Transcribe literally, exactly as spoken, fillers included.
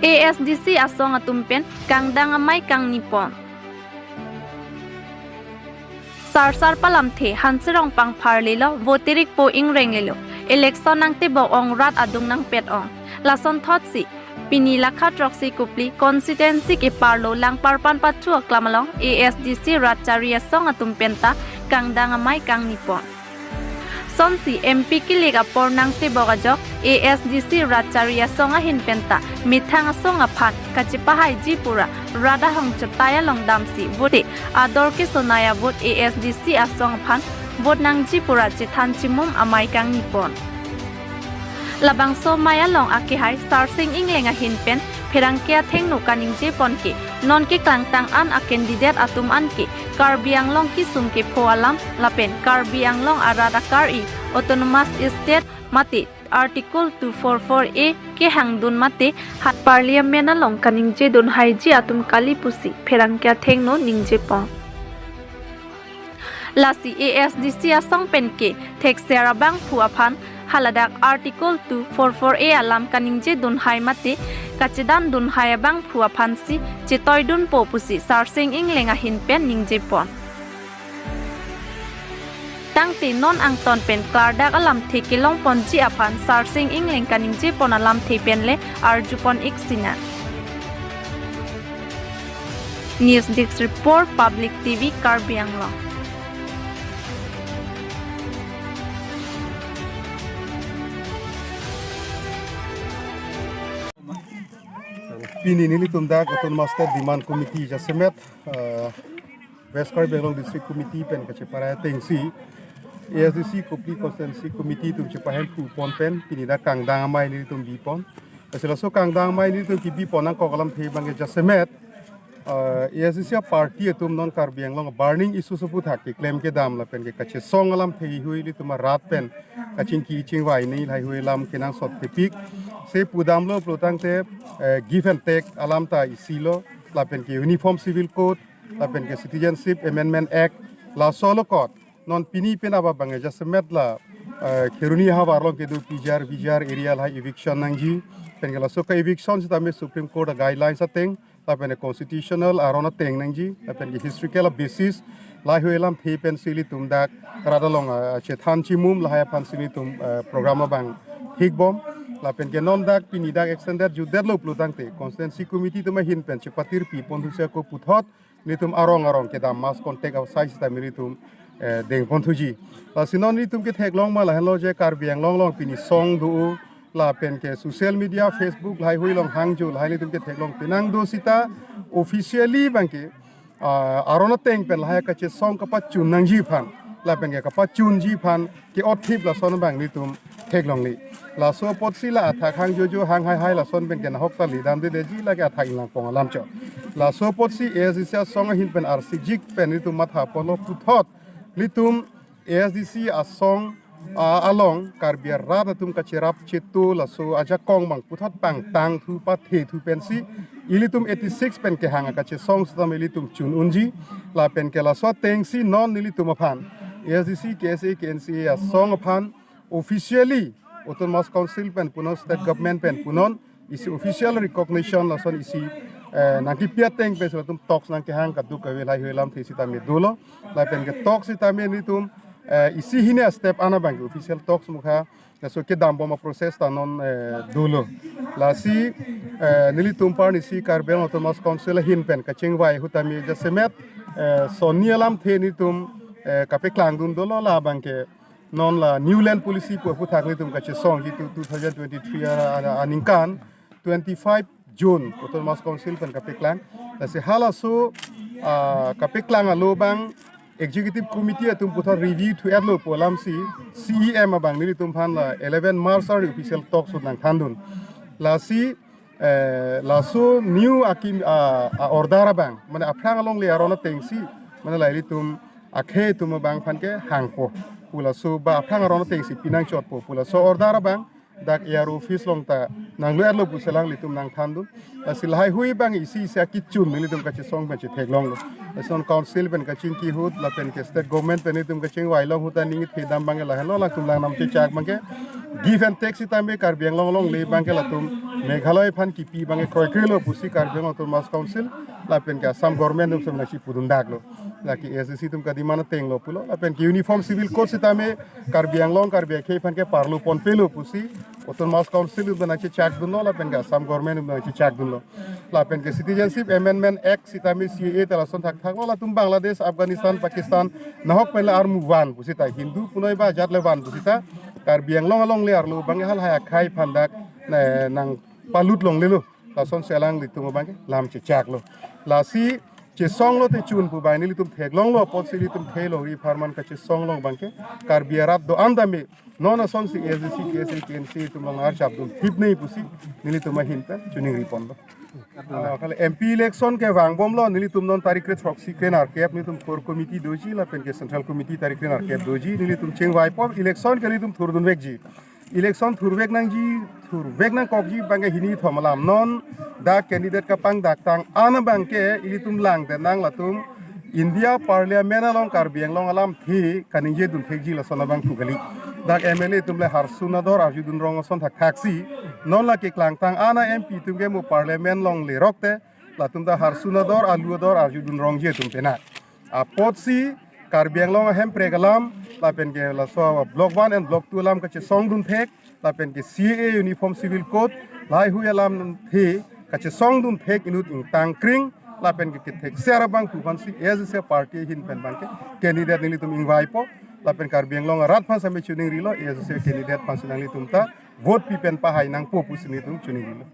A S D C asong atum pen kangdang amei kangni pon. Sarsar palamthe Hanserong pangpharlelo, vote rikpo ingrenglelo, election nangtebok ong, rat adung nangpet ong. Lason thotsi pini lakha throksi Kopili constituency keparlo Langparpan Pathu aklam along A S D C rat chari asong atum penta kangdang amei kangni pon. Sonsi M P kilik apor nangtebok ajok A S D C rat chari asong ahin penta methang asong aphan kachepahaiji pura rat ahong chotai along damsi vote ador kesonai avote A S D C asong aphan vote nangji pura chethan chimum amei kangni pon. Labangso amei along akehai Sarsing Engleng ahin pen pherangke athengno kaningje pon ke, non keklangtang an a candidate atum an ke Karbi Anglong kesung kepho alam lapen Karbi Anglong arat akari Autonomous State mate Article two four four A kehangdun mate ha Parliament along kaningje dunhaiji atum kali pusi pherangke athengno ningje pon. Lasi A S D C asong pen ke thekser abangphu aphan haladak Article two four four A alam kaningje dunhai mate kachedan dunhai abangphu aphansi chetoi dunpo pusi Sarsing Engleng ahin pen ningje pon. Tangte non angton pen klardak alamthe kelong ponji aphan Sarsing Engleng kaningje pon alamthe pen le arju pon ik sinang. News Desk Report, Public T V, Karbi Anglong. Pini nelitum dak Autonomous State Demand Committee jasemet, eh, West Karbi Anglong District Committee pen kacheparai atengsi A S D C Kopili Constituency Committee atum chepahemphu pon pen pini dak kangdang amei nelitum bi pon. Lasi laso kangdang amei nelitum kebi pon nangkok alamthe abang ke jasemet, eh, A S D C party atum non Karbi Anglong burning issues aphuthak keklem kedam lapen ke kachesong alamthe heihui ilitum arat pen kachingki chingvai ni laheihui alam kenangsot kepik. Se pudamlo pulo tangte, eh, give and take alam ta isilo, lapen ke Uniform Civil Code, lapen ke Citizenship Amendment Act, laso along kot non pini pen aba abang ke jasemet la, eh, Kheroni havar along kedo P G R, V G R area lahai eviction nangji, pen ke laso ke eviction sitame Supreme Court a guidelines ateng, lapen ke constitutional aron ateng nangji, lapen ke historical basis, laheihui alamthe pensi ilitum dak rat along, eh, chethan chimum lahai aphansi nelitum, eh, program abang thik bom, lapen ke non dak pini dak extended jutdetlo pulo tangte Constituency Committee atum ahin pen chepatirpi ponthusi ako puthot nelitum arong arong kedam mass contact asai sitame nelitum, eh, deng ponthuji. Lasi non nelitum ketheklong ma lahenlo je Karbi Anglong along pini song do lapen ke social media, Facebook laheihui along hangjo lahai nelitum ketheklong penang do sita officially abang ke, ah, aron ateng pen lahai kachesong kapachun nangji aphan lapen ke kapachunji aphan ke-otthip lason abang nelitum theklongle. Laso apotsi la athak hangjojo hanghaihai lason pen ke nahok ta ledamdedetji lake athak inglangpong alam chot. Laso apotsi A S D C asong ahin pen arsikjik pen nelitum matha ponlo puthot nelitum A S D C asong, ah, along Karbi arat atum kacherap cheto laso ajakong abang puthot pangtangthu pathethu pensi ilitum eighty-six pen kehang akachesong sitame ilitum chun unji, lapen ke laso atengsi non nelitum aphan A S D C, K S A, K N C A asong aphan officially Autonomous Council pen punon, State Government pen punon, isi official recognition lason isi, eh, nangkepi ateng pensi latum talks nangkehang kadokave laheihui alamthe sitame dolo, lapen ke talks sitame nelitum, eh, isi hini step an abang ke official talks mukha laso kedam bom aprocess ta non, eh, dolo. Lasi, eh, nelitum parnisi Karbi Anglong Autonomous Council ahin pen kachingvai ahut tame jasemet, eh, sonni alamthe nelitum, eh, kapeklang dun dolo, labang ke non la New Land Policy pu aphuthak nelitum kachesongji tu two thousand twenty-three a, a, aningkan twenty-five June Autonomous Council pen kapeklang. Lasi halaso, ah, kapeklang alo abang Executive Committee atum puthot review thu-etlo pu alamsi C E M abang nelitum aphan la eleven March arni official talks ahut nangthandun. Lasi, eh, laso new akim, ah, a-order abang, mane aphrang alongle aron atengsi, mane la ilitum akhei atum abang aphan kehangpo pu laso ba aphrang aron atengsi pinangchotpo pu laso order abang dak A R O office along ta nanglo-etlo pusi alanglitum nangthandun. Lasi lahai hui abang isi isi akechun nelitum kachesong pen chetheklonglo. Lason council pen kachingki ahut lapen ke state government pen nelitum kachingvailong ahut ta ning ithe dam abangke lahenlo, latum lang nam chechak abangke give and take sitame Karbi Anglong alongle abangke latum Meghalaya aphan kipi abangke kroikrelo pusi Karbi Anglong Autonomous Council lapen ke Assam government atum sitame nangchipudundaklo. Lake A S D C atum kadimana tenglo pulo, lapen ke Uniform Civil Code sitame Karbi Anglong Karbi akhei aphan ke parlo ponpelo pusi Autonomous Council atum nangchechakdunlo, lapen ke Assam government atum nangchechakdunlo. Lapen ke Citizenship Amendment Act sitame C A A ta lason thakthaklo, latum Bangladesh, Afghanistan, Pakistan, nahok pen le armu van pusita, Hindu punoi ba ajat le van pusita, Karbi Anglong alongle arlo abangke halahai akhei aphan dak, eh, nangpalut longlelo. Lasonsi alanglitum abangke lam chechaklo. Lasi chesonglote chun pu abang nelitum theklonglo, apotsi nelitum thelo, ri apharman kachesonglong abangke Karbi arat do-an tame non asonsi A S D C, K S A, K N C atum along archapdun thipnei pusi nelitum ahin pen choningri ponlo. Ah, kali M P election ke vangbomlo, nelitum non tarik kre throksi kre nerkep nelitum core committee doji lapen ke central committee tarik kre nerkep doji, nelitum chingvaipo, election ke nelitum thurdunvekji. Election thurvek nangji, thurvek nangkokji abangke hini thom alam. Non dak candidate kapangdaktang an abangke ilitum langdetnang, latum India Parliament along Karbi Anglong alamthe kaningjedun thekji lason abang pu kali. Dak M L A atum le harsun ador arjudun rong ason thakthaksi. Non la keklangtang an a-M P atum ke mo Parliament along lerokte latum ta harsun ador, alu ador arjudun rongji atum pena. Apotsi Karbi Anglong ahemprek alam, lapen ke laso Block one and Block two alam kachesongdun thek, lapen ke C A A, Uniform Civil Code, lahai hui alamthe kachesongdun thek inut ingtangkring, lapen ke kethekser abang pu aphansi A S D C party ahin pen abangke candidate nelitum ingvaipo, lapen Karbi Anglong arat aphan sitame choningrilo, A S D C candidate aphansi nanglitum ta vote pi pen pahai nangpo pusi nelitum choningrilo.